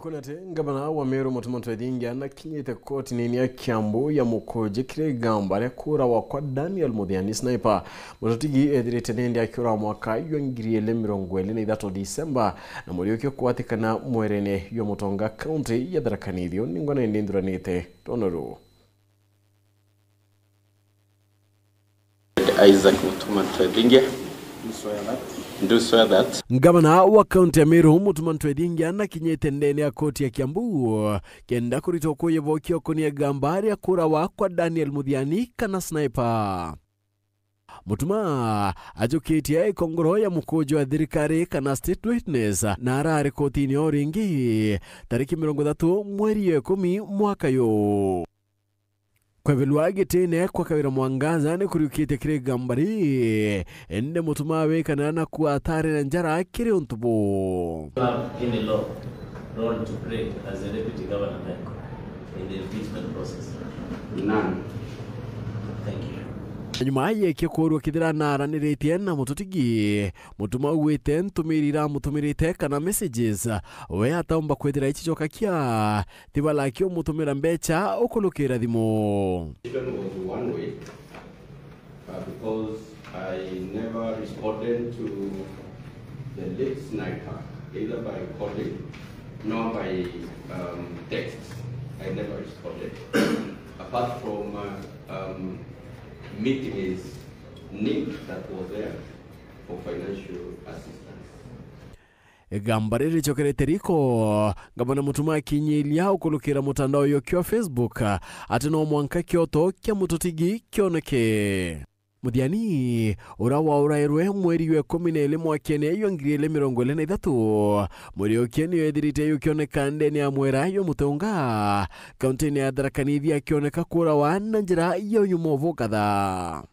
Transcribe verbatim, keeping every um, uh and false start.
Kunate, ngavana wa Meru Mutuma Ntwethingia nakinyite kotini ya Kiambu ya mukuji kiri igamba ria kuurawa kwa Daniel Muthiani Sniper. Mututigi ethirite nindi akiura mwaka jwa ngiri ili mirongo ili na ithatu Disemba, na Muriuki kugwatikana mwerene jwa mutonga kaunti ya Tharaka Nithi. Ningwa nindi nthuranite rono ruu. Isaac Mutuma Ntwethingia. Do swear that. Do swear that. Ngavana wa kaunti ya Meru, Mutuma Ntwethingia, nakinyite ndene ya koti ya Kiambu kenda kurita ukuuji bwa ukio ukonie igamba ria kuurawa kwa Daniel Muthiani kana Sniper. Mutuma ajukitie ikongoro ya mukuji wa thirikari kana state witness, na arari kotini o ringi tariki mirongo ithatu mweri ya ikumi mwaka yu. Kwebelwa gitine kwa Kawira Mwangaza ni kuriukitie kiri igamba ri, indi Mutuma awikanira na kuatari na njara kiri untu bu. Have any law role to play as the deputy governor then in the impeachment process? None. Thank you. Nyuma yekie kuurua kithira naaraniritie na Mututigi, Mutuma augite ntumiri iramutumirite kana messages, we ataumba kwithira icicokakia, tibalaki umutumira mbecha ukulukira thimu. Even was one way, uh, because I never responded to the late Sniper, either by calling nor by, um, text. I never responded. Apart from, uh, um, meeting his niece that was there for financial assistance. Igamba riri ricokerete riko, ngavana Mutuma akinyiria ukulukira mutandao yukio Facebook, ati no mwanka kioto kia Mututigi kioneke. Muthiani, uria waurairwe mweri wa ikumi na ili mwakene jwa ngiri ili mirongo ili na ithatu, Muriuki niyo ethirite yukioneka ndene ya mwera jwa Muteunga, kauntini ya Tharaka Nithi, akioneka kuurawa na njira ya unyuma bukatha.